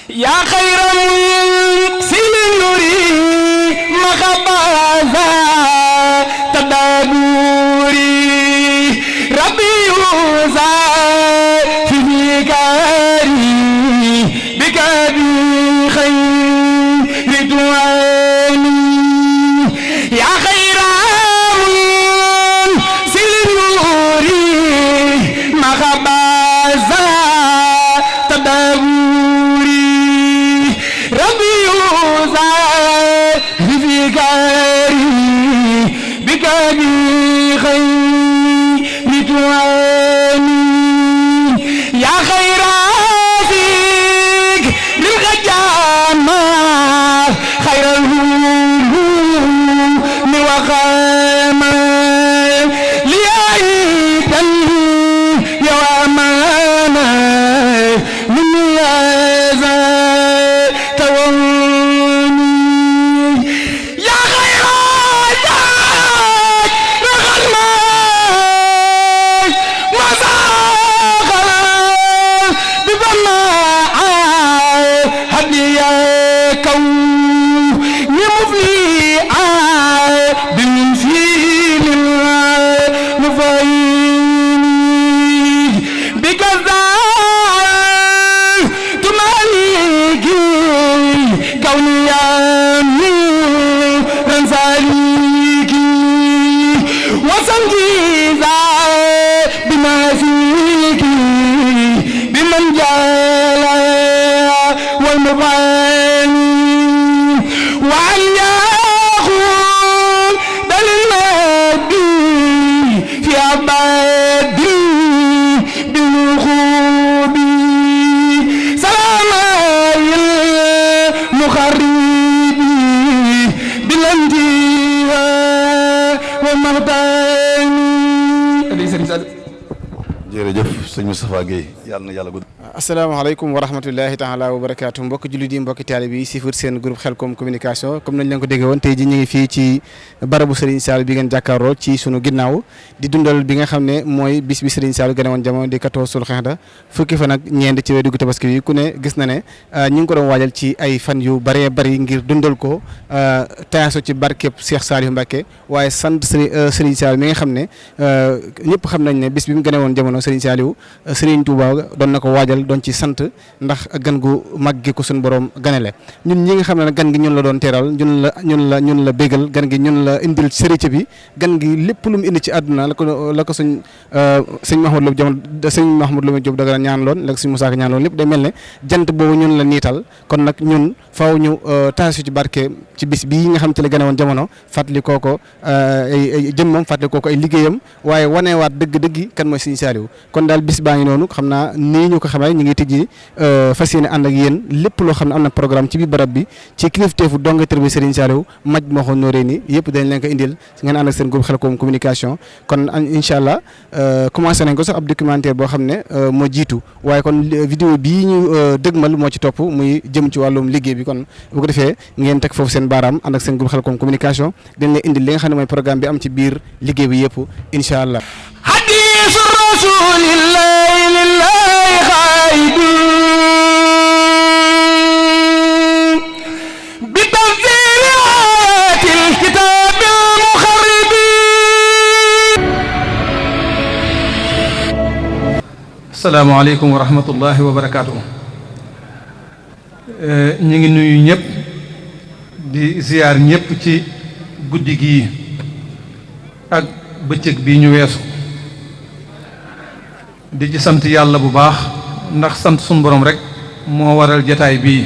يا خير منزل النور مخبازا تدابوري ربي يوزا في فكري بك بخير دواني يا خير منزل النور مخبازا تدابوري ربي يوزا في فكري بك بخير دواني يا خير فيك للغجامة خير الهموم وخامة ليعيدا يا أمانة من يازا تواني يا خير jërëjëf sëñ Moustapha Guèye yàlla na yàlla gudd. asalaamaaleykum wa rahmatullahi taala wa barakaatu mbokki jullit yi mbokki taalibe yi sifur seen groupe Khelcom communication comme nañ leen ko déggee woon tey ji ñu ngi fii ci barabu Serigne Saliou bi ngeen jàkkaarloo ci sunu ginnaaw di dundal bi nga xam ne mooy bis bi Serigne Saliou gane woon jamono di 14 Zulhijja fukki fan ak ñeent ci weeru tabaski yi ku ne gis na ne ñu ngi ko doon waajal ci ay fan yu bëree bëri ngir dundal ko taaso ci barkeb Cheikh Saliou Mbacké waaye sant Serigne Saliou mi nga xam ne ñëpp xam nañ ne bis bi mu gane woon jamono Serigne Saliou Serigne Touba doon na ko waajal doon ci sant ndax gan gu mag gi ko suñu borom ganale ñun ñi nga xam ne gan gi ñun la doon teeral ñun la bégal gan gi ñun la indil sëriñ bi gan gi lépp lu mu indi ci àdduna la ko sëñ Mahmoud Lo Diop daga ñaan loon la ko sëñ Moussa Ka ñaan loon lépp day mel ne jant boobu ñun la niital kon nag ñun faaw ñu taasu ci barke ci bis bii nga xam ci la gane woon jamono fàttali kooko ay jëmmam fàttali kooko ay liggéeyam waaye waneewaat dëgg-dëgg kan mooy sëñ Saliou kon daal bis baa ngi noonu xam naa nii ñu ko xamee ñu ngi tijji fas yéene ànd ak yéen lépp loo xam ne am na programme ci biir barab bi ci kilifteefu dongateur bi Serigne Saliou maj moo xoon nooree ni yëpp dañ leen ko indil ngeen ànd ak seen groupe Khelcom communication kon incha allah commencé nañ ko sax ab documentaire boo xam ne moo jiitu waaye kon vidéo bii ñu dëgmal moo ci topp muy jëm ci wàllum liggéey bi kon bu ko defee ngeen teg foofu seen baaraam ànd ak seen groupe Khelcom communication dañ leen indil li nga xam ne mooy programme bi am ci biir liggéey bi yëpp incha allah. حديث الرسول الله لله خير بتفسير آيات الكتاب المخرب. السلام عليكم ورحمة الله وبركاته. ñu ngi nuyu ñëpp di ziar ñëpp ci guddi gi ak bëccëg bi ñu weesu. di ci sant yàlla bu baax ndax sant sunu borom rek moo waral jataay bii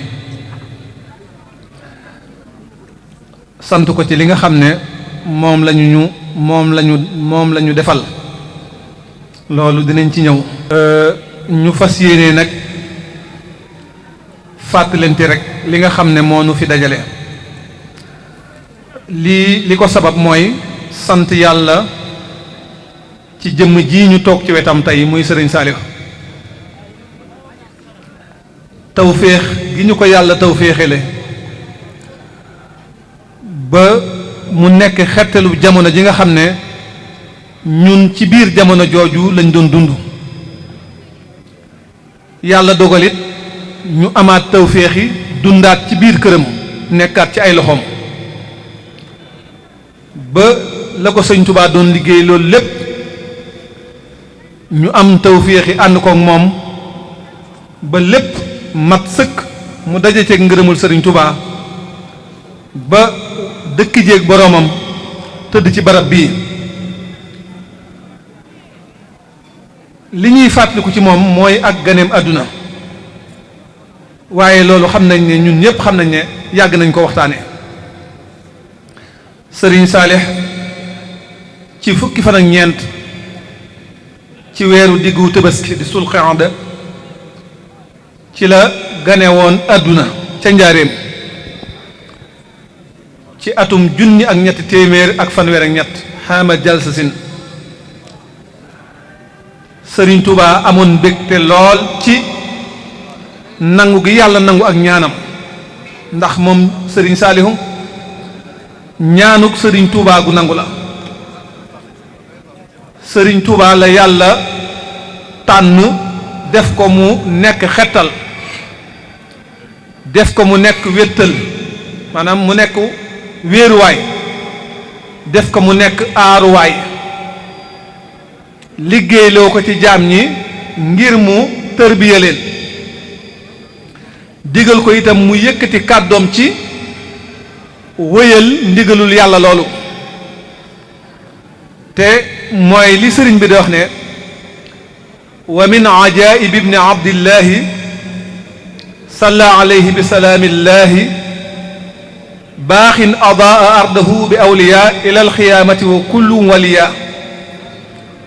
sant ko ci li nga xam ne moom lañu defal loolu dinañ ci ñëw ñu fas yéene nag fàttalante rek li nga xam ne moo nu fi dajale li ko sabab mooy sant yàlla ci jëmm ji ñu toog ci wetam tey muy Serigne Saliou tawféex gi ñu ko yàlla tawféexele ba mu nekk xettalu jamono ji nga xam ne ñun ci biir jamono jooju lañ doon dund yàlla dogalit ñu amaat tawféexi dundaat ci biir këram nekkaat ci ay loxoom ba la ko sëñ Tuubaa doon liggéey loolu lépp ñu am tawféexi ànd koog moom ba lépp mat sëkk mu daje ceeg ngërëmul sëriñ Tuubaa ba dëkk jéeg boroomam tëdd ci barab bii li ñuy fàttaliku ci moom mooy ak ganeem àdduna waaye loolu xam nañ ne ñun ñëpp xam nañ ne yàgg nañ ko waxtaane sëriñ Saalix ci fukki fan ak ñeent ci weeru diggu Tabaski di sul qaada ci la gane woon àdduna ca njaareem ci atum junni ak ñetti téeméer ak fanweer ak ñett xaama jalsasin sëriñ Touba amoon mbégte lool ci nangu gi yàlla nangu ak ñaanam ndax moom sëriñ Saalihu ñaanuk sëriñ Touba gu nangu la sëriñ Touba la yàlla tànn def ko mu nekk xettal def ko mu nekk wéttal maanaam mu nekk wéeruwaay def ko mu nekk aaruwaay liggéeyloo ko ci jaam ñi ngir mu tërbiya leen digal ko itam mu yëkkati kàddoom ci wëyal ndigalul yàlla loolu te mooy li sëriñ bi di wax ne wa min ajaib ibni abdillahi salla alayhi bi salaamillahi baaxin adaa ardahu bi awliya ila alxiyaamati wa kullu waliya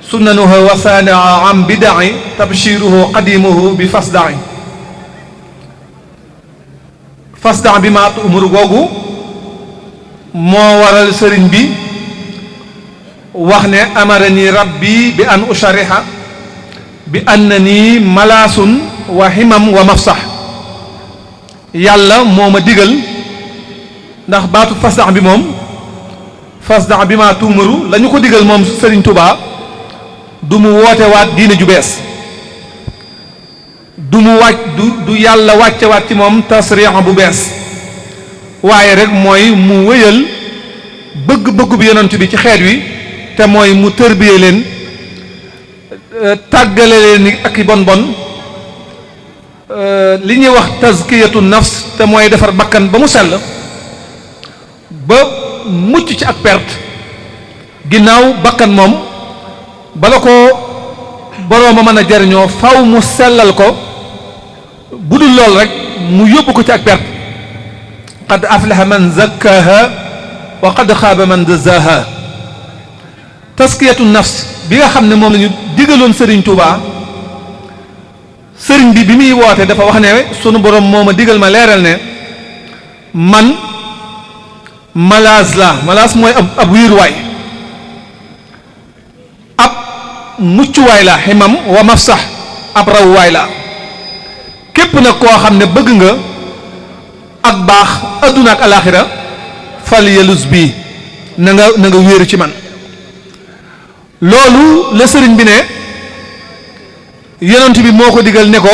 sunnanuhu wa saanaa am bidaci tabshiruhu qadimuhu bi fasdaci fasdac bi ma tu'muru googu moo waral sëriñ bi wax ne amarani rabbi bi an ushariha bi annani malaasun wa himam wa mafsax yàlla moo ma digal ndax baatu fasdax bi moom fasdax bi ma tuumaru la ñu ko digal moom Sëriñ Tuubaa du mu woote waat diine ju bees du mu wàcc du yàlla wàcce waat ci moom tasriix bu bees waaye rek mooy mu wéyal bëgg-bëggu bi yonent bi ci xeet wi te mooy mu tërbiye leen tàggale leen ak i bon bon li ñuy wax tazkiyatu nafs te mooy defar bakkan ba mu sell ba mucc ci ak perte ginnaaw bakkan moom bala ko boroom a mën a jariñoo faw mu sellal ko bu dul lool rek mu yóbbu ko ci ak perte qad aflaha man zakkaha wa qad xaaba man dazaha taskiyatu nafs bi nga xam ne moom la ñu digaloon Serigne Touba sëriñ bi muy woote dafa wax ne sunu borom moo ma digal ma leeral ne man malaas la malaas mooy ab wiiruwaay ab muccuwaay la ximam wa mafsax ab rawwaay la képp nag koo xam ne bëgg nga ak baax adduna ak alaxira fal yalus bii na nga wéeru ci man loolu la sëriñ bi ne yonent bi moo ko digal ne ko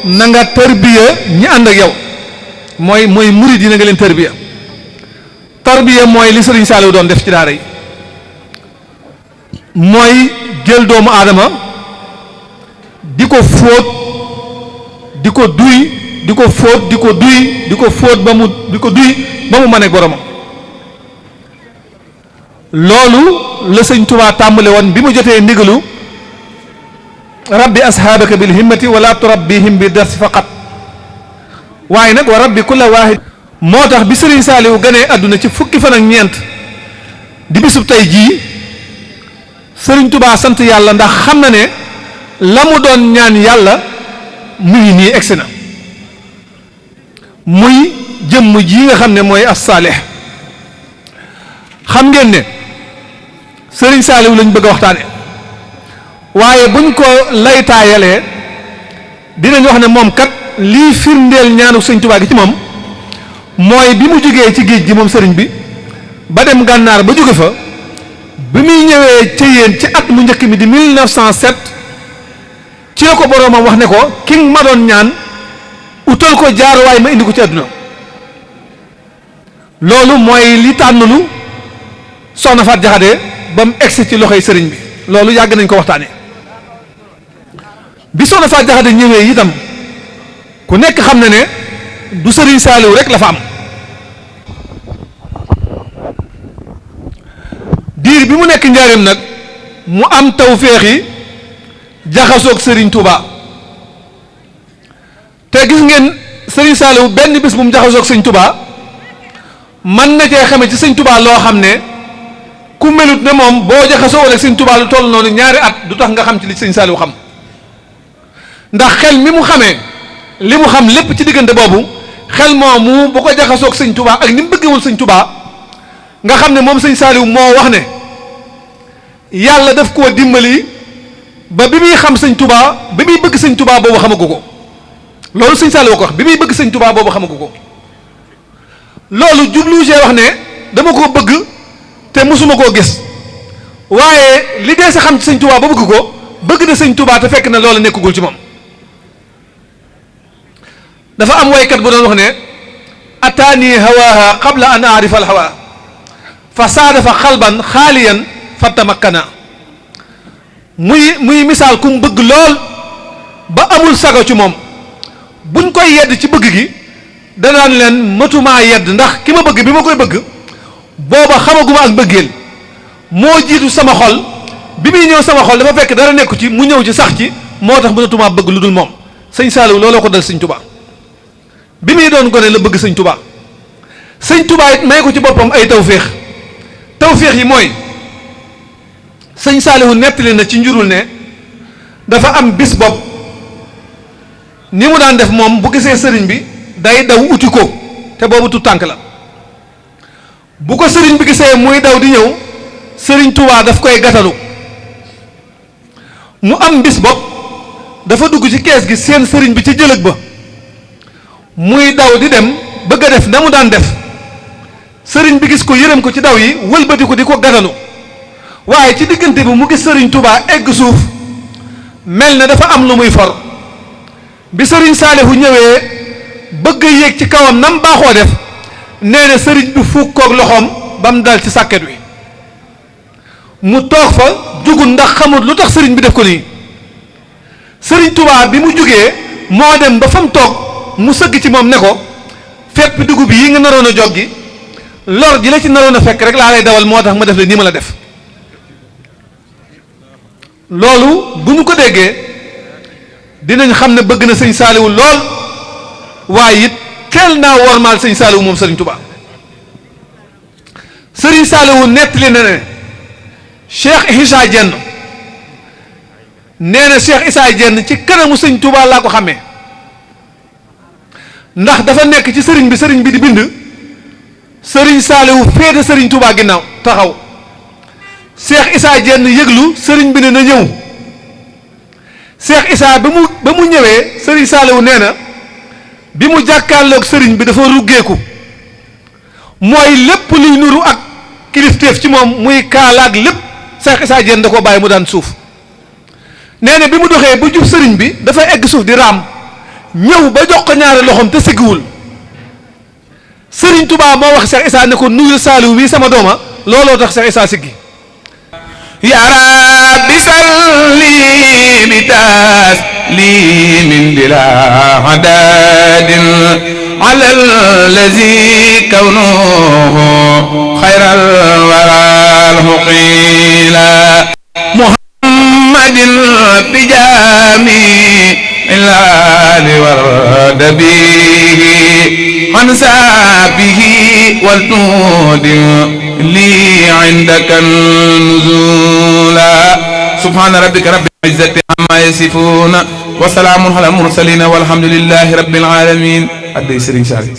na nga tarbiya ñi ànd ak yow mooy murid yi na nga leen tarbiya mooy li sëriñ Saliou doon def ci daara yi mooy jël doomu aadama di ko fóot di ko duy di ko fóot di ko duy di ko fóot ba mu di ko duy ba mu mën ak boromam loolu la sëñ Tuubaa tàmbale woon bi mu jotee ndigalu rabbi ashaabaka bil himmati wala turabbihim bi darsi faqat waaye nag wa rabbi kulla waahid moo tax bi sëriñ Saaliwu ganee àdduna ci fukki fan ak ñeent di bisub tey jii sëriñ Tuubaa sant yàlla ndax xam na ne la mu doon ñaan yàlla mu ngi nii egsi na muy jëmm ji nga xam ne mooy as-saalih xam ngeen ne sëriñ Saaliw lañ bëgg a waxtaane waaye buñ ko laytaayalee dinañ wax ne moom kat lii firndeel ñaanu sëriñ Tuubaa gi ci moom mooy bi mu jógee ci géej gi moom sëriñ bi ba dem gànnaar ba jóge fa bi muy ñëwee ca yéen ci at mu njëkk mi di 1907 ci la ko boroomam wax ne ko ki nga ma doon ñaan utal ko jaaruwaay ma indi ko ci àdduna loolu mooy li tànnulu soxna Faat Jaxate ba mu egsi ci loxoy sëriñ bi loolu yàgg nañ ko waxtaane bi soxna Faat Jaxate ñëwee itam ku nekk xam na ne du sëriñ Saaliw rek la fa am diir bi mu nekk njaareem nag mu am tawféexi jaxasoog sëriñ Touba te gis ngeen sëriñ Saaliw benn bis bu mu jaxasoog sëriñ Touba man na cee xame ci sëriñ Touba loo xam ne ku melut ne moom boo jaxasoo ak sëriñ Touba lu toll noonu ñaari at du tax nga xam ci li sëriñ Saaliw xam ndax xel mi mu xamee li mu xam lépp ci diggante boobu xel moomu bu ko jaxasoog sëriñ Touba ak ni mu bëggewul sëriñ Touba nga xam ne moom sëriñ Saaliw moo wax ne yàlla daf koo dimbali ba bi muy xam sëñ Touba bi muy bëgg sëñ Touba boobu xamagu ko loolu sëñ Saaliw ko wax bi muy bëgg sëñ Touba boobu xamagu ko loolu jublu see wax ne dama ko bëgg te mosuma koo gis waaye li dee sa xam ci sëñ Touba ba bëgg ko bëgg na sëñ Touba te fekk na loolu nekkagul ci moom dafa am waykat bu doon wax ne ataani hawaaha qabla an aarifa al hawa fa saadafa xalban xaaliyan fatamakkana muy misaal ku mu bëgg lool ba amul sago ci moom buñ koy yedd ci bëgg gi danaan leen matumaa yedd ndax ki ma bëgg bi ma koy bëgg booba xamaguma ak bëggeel moo jiitu sama xol bi muy ñëw sama xol dafa fekk dara nekku ci mu ñëw ci sax ci moo tax mënatumaa bëgg lu dul moom sëñ Saaliw looloo ko dal sëñ Touba bi muy doon gone la bëgg sëñ Touba sëñ Touba it may ko ci boppam ay tawféex yi mooy sëñ Saaliwu nettali na ci njurul ne dafa am bis bopp ni mu daan def moom bu gisee sëriñ bi day daw uti ko te boobu tu tànk la bu ko sëriñ bi gisee muy daw di ñëw sëriñ Touba daf koy gatalu mu am bis bopp dafa dugg ci kees gi seen sëriñ bi ci jëlëg ba muy daw di dem bëgg a def na mu daan def sëriñ bi gis ko yërëm ko ci daw yi wëlbati ko di ko gatalu waaye ci diggante bi mu gis sëriñ Touba egg suuf mel ne dafa am lu muy for bi sëriñ Saalihu ñëwee bëgg a yéeg ci kawam nam baaxoo def nee na sëriñ bi fuuk koog loxoom ba mu dal ci sàkket wi mu toog fa jugul ndax xamul lu tax sëriñ bi def ko nii sëriñ Touba bi mu jugee moo dem ba fa mu toog mu sëgg ci moom ne ko fépp dugub yi nga naroon a joggi lor ji la ci naroon a fekk rek laa lay dawal moo tax ma def la nii ma la def loolu bu ñu ko déggee dinañ xam ne bëgg na sëñ Saaliwu lool waaye it teel naa wormaal sëñ Saaliwu moom sëriñ Touba sëriñ Saaliwu nettali na ne Cheikh Issa Diène nee na Cheikh Issa Diène ci kanamu sëñ Touba laa ko xamee ndax dafa nekk ci sëriñ bi di bind sëriñ Saaliwu féete sëriñ Touba ginnaaw taxaw Cheikh Issa Diène yëglu sëriñ bi ne na ñëw Cheikh Issa ba mu ñëwee sëriñ Saaliwu nee na bi mu jàkkaarloog sëriñ bi dafa ruggeeku mooy lépp luy nuru ak kilifteef ci moom muy kaalaak lépp Cheikh Issa Diène da koo bàyyi mu daan suuf nee na bi mu doxee bu jub sëriñ bi dafa egg suuf di raam ñëw ba jox ko ñaari loxoom te siggiwul sëriñ Touba moo wax Cheikh Issa ne ko nuyul Saaliwu bii sama dooma looloo tax Cheikh Issa siggi يا رب صل بتسليم بلا عدد على الذي كونه خير الورى الحقيل محمد بجامع الآل ورد به عن سابه والنود لي عندك النزول سبحان ربك رب العزة عما يصفون وسلام على المرسلين والحمد لله رب العالمين أدي سرين شاري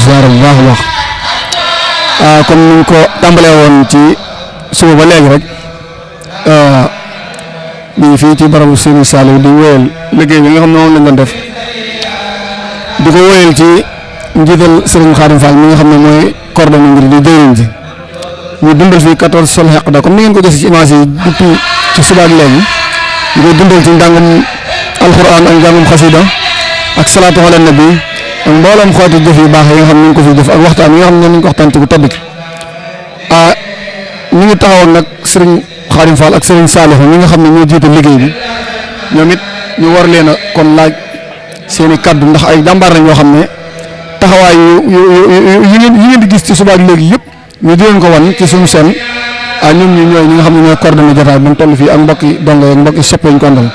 ziar bu baax a baax comme ni ñu ko tàmbalee woon ci suba ba léegi rek ñu ngi fii ci barabu Serigne Saliou di wéyal liggéey bi nga xam ne moom lañ doon def di ko wéyal ci njiital Serigne Khadim Fall mi nga xam ne mooy coordonné mbir di jëriñ ji ñu dundal fii 14 sol xeq da comme ni ngeen ko gis ci image yi depuis ci suba ak léegi ñu koy dundal ci njàngum alxuraan ak njàngum xasida ak salaatu ala nabi ak mboolem xooti jëf yu baax yi nga xam ne ñu ngi ko fi jëf ak waxtaan yi nga xam ne ñu ko waxtaan ci bu tedd ñu ngi taxawoon nag sëriñ Xaadim Fall ak sëriñ Saliou ñi nga xam ne ñoo jiite liggéey bi ñoom it ñu war leen a kon laaj seen i kaddu ndax ay jàmbaar lañ yoo xam ne taxawaay yi ngeen di gis ci suba ak léegi yëpp ñu di leen ko wan ci suñu seen ñun ñi nga xam ne ñooy coordonné jotaay bi mu toll fii ak mbokki dongo yeeg mbokki soppe ñu ko àndal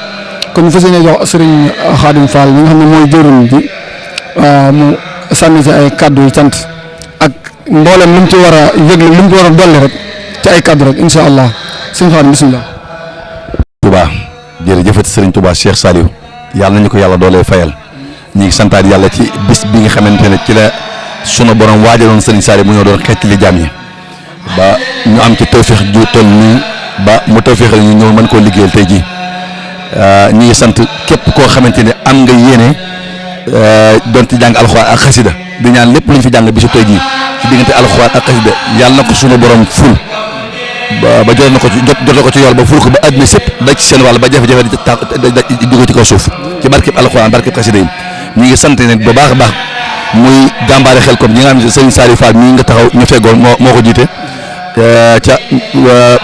kon ñu fas yéene jox sëriñ Xaadim Fall ñi nga xam ne mooy jëriñ bi mu sànni ci ay kaddu yu cant ak mboolem lu mu ci war a yëgle lu mu ci war a dolli rek ci ay kaddu rek incha allah sëñ Xaadim bisimilah. Touba jërëjëfati sëriñ Touba Cheikh Saliou yàlla nañu ko yàlla doolee fayal ñu ngi santaat yàlla ci bis bi nga xamante ne ci la sunu borom waajaloon sëriñ Saliou mu ñëw doon xeetli jaam yi ba ñu am ci tawféex ju toll nii ba mu tawféexal ñu ñëw mën koo liggéeyal tey jii ñu ngi sant képp koo xamante ne am nga yéene doon ci jàng alxuraan ak xasida di ñaan lépp lu ñu fi jàng bisu tey jii ci diggante alxuraan ak xasida yàlla na ko sunu borom ful ba jot na ko ci jot ko ci yool ba ful ko ba àdduna sépp daj ci seen wàll ba jafe-jafe di jóge ci kaw suuf ci barkeb alxuraan barkeb xasida yi ñu ngi sant ne bu baax a baax muy jàmbaare xel comme ñi nga xam ne sëriñ Saliou Fall mii nga taxaw ñu feggoon moo ko jiite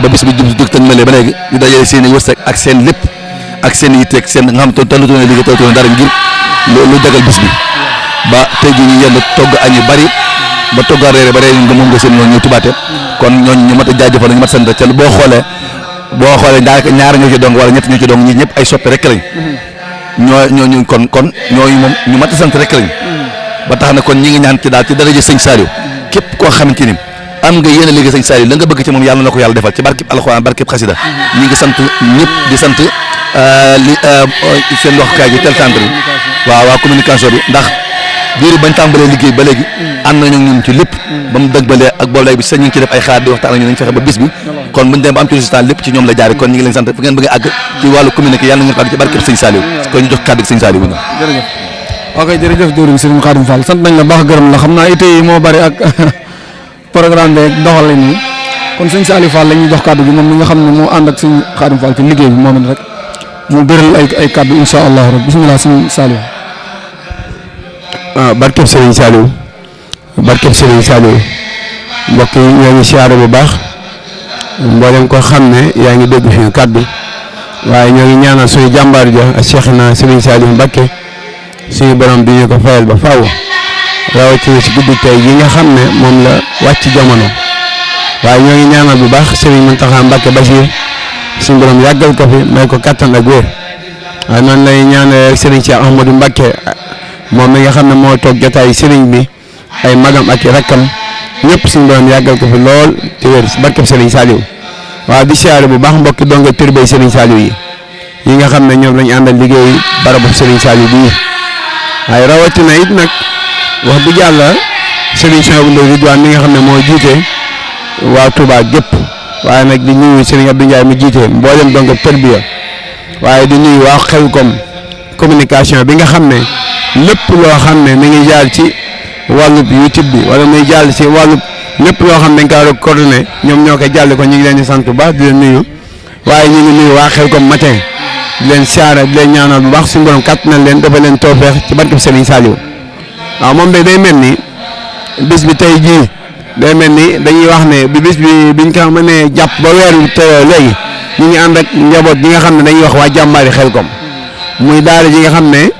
ba bis bi jub tëg mele ba léegi di dajale seen i wërsëg ak seen lépp ak seen yitte ak seen nga xam te talutoo ne liggéey talutoo ne dara ngir lu jagal bis bi ba tey jii ñu yenn togg añ yu bari ba togg a reere ba reere nga moom nga seen ñooñu ñu tubaate kon ñooñu ñu mat a jaajëfal ñu mat sant ca boo xoolee ñaar ñoo ci dong wala ñett ñoo ci dong ñi ñëpp ay soppe rek lañ ñooñu kon ñooñu moom ñu mat a sant rek lañ ba tax na kon ñi ngi ñaan ci daal ci daraja sëñ Saliou képp koo xamante ni am nga yéen a liggéey sëñ Saliou la nga bëgg ci moom yàlla na ko yàlla defal ci barkib alxuraan barkib xasida ñi ngi sant ñëpp di sant seen waxukaay gi tel centre bi waa communication bi ndax diiru bañ tàmbalee liggéey ba léegi ànd nañu ñun ci lépp ba mu dëgg balee ak boobu léegi bi sax ñu ngi ci def ay xaar di waxtaan ak ñu nañ fexe ba bis bi kon buñu dem ba am ci résultat lépp ci ñoom la jaare kon ñu ngi leen sant fu ngeen bëgg a àgg ci wàllu communiqué yàlla na ngeen ko àgg ci barkeb sëñ Saliou kon ñu jox kàddu gi sëñ Saliou bu ñu ok jërëjëf jëwriñ sëriñ Xaadim Fall sant nañ la baax gërëm la xam naa ité yi moo bari ak programme beeg doxalin yi kon sëñ Saliou Fall la ñuy jox kàddu gi moom mi nga xam ne moo ànd ak sëñ Xaadim Fall ci liggéey bi moom it rek mu bëral ay kàddu incha allah rek bisimilah sëñ Saliou. barkeb Serigne Saliou mbokk yi ñoo ngi siyaare bu baax mboolem ko xam ne yaa ngi dégg fi kàddu waaye ñoo ngi ñaanal suñu jàmbaar ja Cheikhna Serigne Saliou Mbacké suñu borom bi ñu ko fayal ba faaw rawatina si guddi tey yi nga xam ne moom la wàcc jamono waaye ñoo ngi ñaanal bu baax Serigne Mountakha Mbacké Bachir suñu borom yàggal ko fi may ko kattan ak wér waaye noonu lay ñaanal Serigne Cheikh Ahmadou Mbacké moom mi nga xam ne moo toog jotaay Serigne bi ay magam ak i rakkam ñëpp suñu borom yàggal ko fi lool te wér si barkeb Serigne Saliou waaw di siyaare bu baax mbokki donga tërbay Serigne Saliou yi nga xam ne ñoom lañu àndal liggéey barabu Serigne Saliou bii waaye rawatina it nag wax dëgg yàlla Serigne Souhaïbou Ndoye Ridwane mi nga xam ne moo jiite waa Touba gépp waaye nag di nuyu Serigne Abdou Ndiaye mu jiite mboolem donga tërbiya waaye di nuyu waa Xelcom communication bi nga xam ne lépp loo xam ne mi ngi jaar ci wàllub YouTube bi wala muy jàll ci wàllub lépp loo xam ne dañ ko war a coordonné ñoom ñoo koy jàll ko ñu ngi leen di sant bu baax di leen nuyu waaye ñu ngi nuyu waa Xelcom matin di leen siyaare di leen ñaanal bu baax suñu borom kàttanal leen dafa leen tawfeex ci barkeb Serigne Saliou waaw moom day mel ni bis bi tey jii day mel ni dañuy wax ne bi bis bi biñ ko mënee jàpp ba weer wi teyoo léegi ñu ngi ànd ak njaboot gi nga xam ne dañuy wax waa jàmbaari Xelcom muy daara ji nga xam ne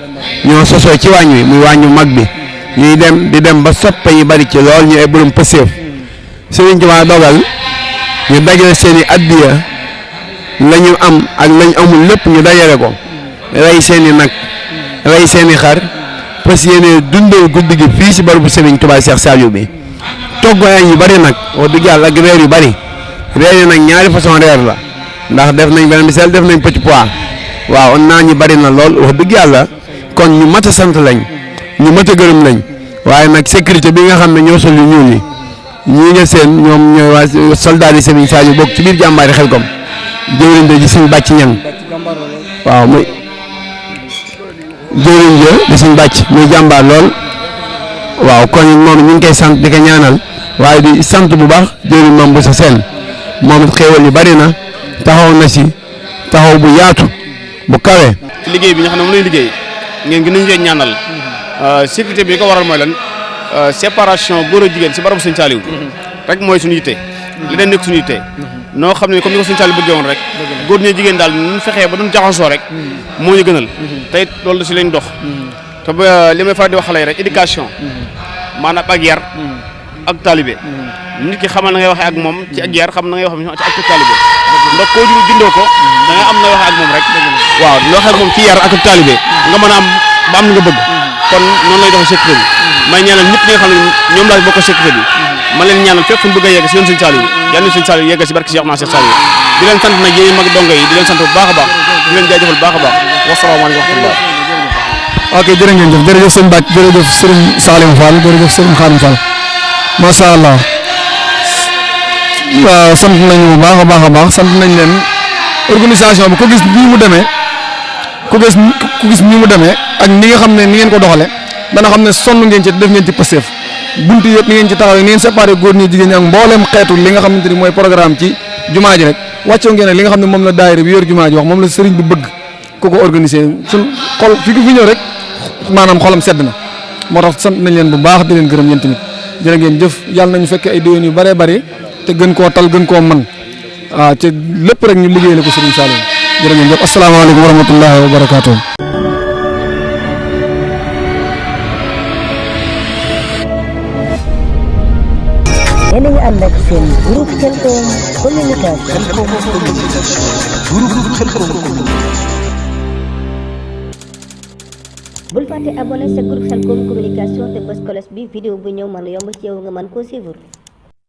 ñoo sosoo ci wàññ wi muy wàññu mag bi ñuy dem di dem ba soppe yi bari ci lool ñu ay borom pëseef Serigne Touba dogal ñu dajale seen i addiya la ñu am ak la ñu amul lépp ñu dajale ko rey seen i nag rey seen i xar parce que yéene dundal guddi gi fii si barabu Serigne Touba Cheikh Saliou bi togg añ yu bari nag wax dëgg yàlla ak reer yu bari reer yi nag ñaari façon reer la ndax def nañ benn misel def nañ petit pois waaw naa ñu bari na lool wax dëgg yàlla kon ñu mat a sant lañ ñu mat a gërëm lañ waaye nag sécurité bi nga xam ne ñoo sol yu ñuul yi ñii nga seen ñoom ñooy waa soldat yi Serigne Saliou bokk ci biir jàmbaari Xelcom jëwriñ de ji suñu bàcc ñan waaw muy jëwriñ ja di suñu bàcc muy jàmbaar lool waaw kon moom ñu ngi koy sant di ko ñaanal waaye di sant bu baax jëwriñ moom bu sa seen moom it xéewal yu bari na taxaw na si taxaw bu yaatu bu kawe ci liggéey bi nga xam ne moom lay liggéey ngeen gën nañu ñaanal sécurité bi ko waral mooy lan séparation góor ak jigéen si barabu sëñ Saliou rek mooy suñu yitte li leen nekk suñu yitte noo xam ne comme ni ko sëñ Saliou bëggee woon rek góor ñi jigéen daal ñu fexee ba duñ jaxasoo rek moo ñu gënal te it loolu si lañ dox te ba li may faral di wax xale yi rek éducation maanaam ak yar ak talibé nit ki xamal na ngay waxee ak moom ci ak yar xam na ngay wax ci ak talibé ndax koo jindoo ko da nga am na waxee ak moom rek waaw loo waxee ak moom ci yar ak talibé nga mën a am ba am na nga bëgg kon noonu lay doxee sécurité bi may ñaanal ñëpp ñi nga xam ne ñoom laa bokk sécurité bi ma leen ñaanal fépp fu ñu bëgg a yegg si yoon Sëñ Saliou yal na Sëñ Saliou yegg si barke Cheikh Cheikh Saliou di leen sant nag yéen mag dongo yi di leen sant bu baax a baax di leen jaajëfal baax a baax wasalaamaaleykum wa rahmatullah ok jërë ngeen jëf jërëjëf sëñ Bac jërëjëf sëriñ Salim Fall jërëjëf sëriñ Khadim Fall macha allah waaw sant nañu bu baax a baax sant nañ leen organisation bi ku gis nii mu demee ku gis nii mu demee ak ni nga xam ne ni ngeen ko doxale dana xam ne sonn ngeen ci def ngeen ci Pastef buntu yëpp ni ngeen ci taxawee ni ngeen séparé góor ñi jigéen ñi ak mboolem xeetu li nga xamante ni mooy programme ci jumaa ji rek wàccoo ngeen li nga xam ne moom la daayira bi yor jumaa ji wax moom la sëriñ bi bëgg ku ko organisé suñ xol fi ñëw rek maanaam xolam sedd na moo tax sant nañ leen bu baax di leen gërëm yéen tamit jërë ngeen jëf yàlla nañu fekkee ay déwén yu bëree bëri te gën koo tal gën koo man waaw te lépp rek ñu liggéeyal ko Serigne Saliou jërë ngeen jëf asalaamaaleykum wa rahmatullahi wa barakaatuh. yéen a ngi ànd ak seen groupe Khelcom communication. bul fàtte abonné sa groupe Khelcom communication te bës cloche bi vidéo bu ñëw mën a yomb ci yow nga mën koo suivre.